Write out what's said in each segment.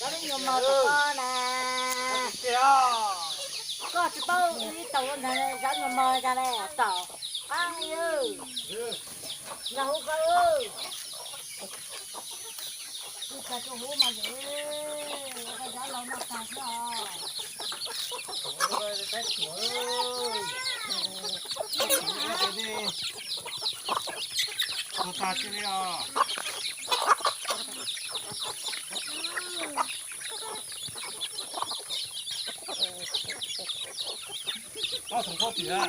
Ntxim mos rau koj na. Koj tsis paub ib tau ntag, zov nyuag mos cas le tau. Qab li, nrog hu koj. Tus txais tus huv mas yom, koj zov los noj tag xwb os. Tus tag xwb li os. Ob tug khaub pim a.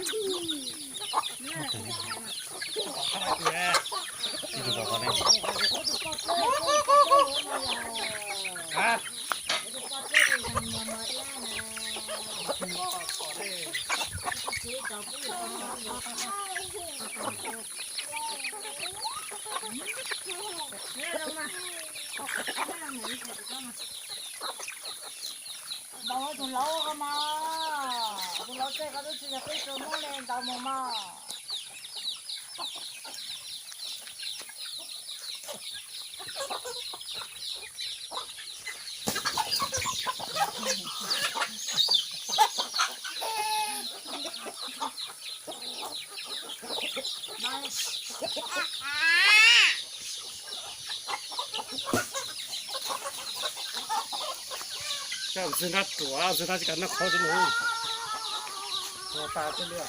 Ntaus tus laub ko mas, tus laub tej ko twb tsis yog peb tug Hmoob li, ntaus mus mas. Coj ntxwg nrab ruam, ntxwg nrab tsis kam noj qhauv tsis mus. Tua tas tej li.